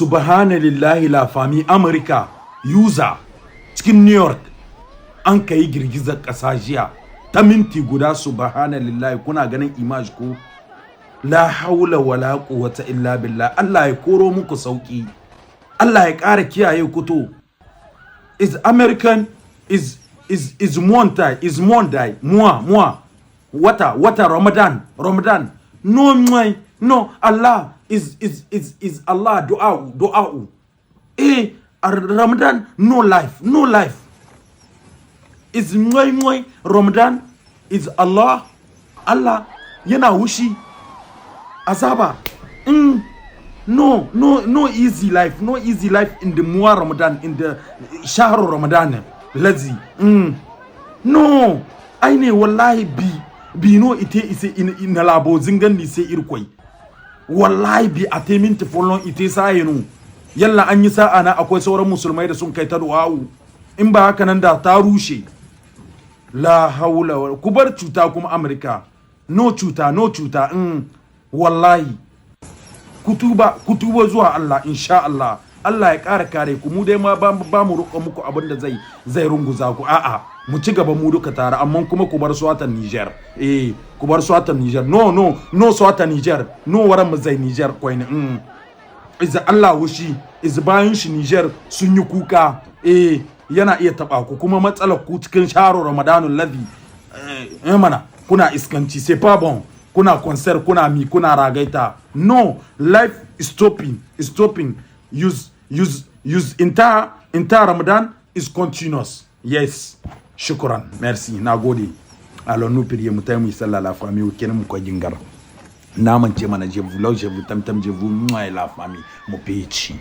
Subhanallahi, la famille. Amurka, USA, cikin New York an ka yi girgizar ƙasa jiya ta minti guda. Subhanallahi, kuna ganin image ko? La haula wala quwwata illa billah. Allah ya koro muku sauki, Allah ya ƙara kiyaye ku. To, is American is month, is Monday, mois mois wata wata Ramadan, Ramadan. No, no, Allah is Allah du'a du'a. Ramadan, no life, no life is moi moi. Ramadan is Allah, Allah yana wushi azaba. No, no, no easy life, no easy life in the mois Ramadan, in the shahr Ramadan lazi. No, aine wallahi bi bi no ite ise in labo zingan ni sai irkoi. Wallahi bi a te minti follon ite sayinu. Yalla an yi sa'a na akwai sauran musulmai da sun kai ta du'a'u. In ba haka nan da ta rushe. La haula wa ku bar cuta kuma Amurka. No cuta, no cuta. Wallahi kutuba kutuba zuwa Allah, insha Allah Allah ya ƙara kare ku. Mu dai ma ba mu roƙa muku abin da zai runguza ku. A'a, mu ci gaba mu duka tare, amma kuma ku bar swatan Niger. Ku bar swatan Niger. No, no, no swatan Niger, no waran mu zai Niger koini. Iza Allah wushi iz bayan shi Niger sun yi kuka. Yana iya taba ku kuma matsalar ku cikin sharo Ramadanul ladhi. Mana kuna iskanci, c'est pas bon. Kuna concert, kuna mi, kuna ragaita. No life is stopping, is stopping. Use use use entire Ramadan is continuous. Yes, shukran, merci, nagode. Alors nous prier, mu tayi mu sallah, la famille. Kenan mu ko jingar namance mana. Je vous love, je vous tam tam, je vous, la famille, mu peci.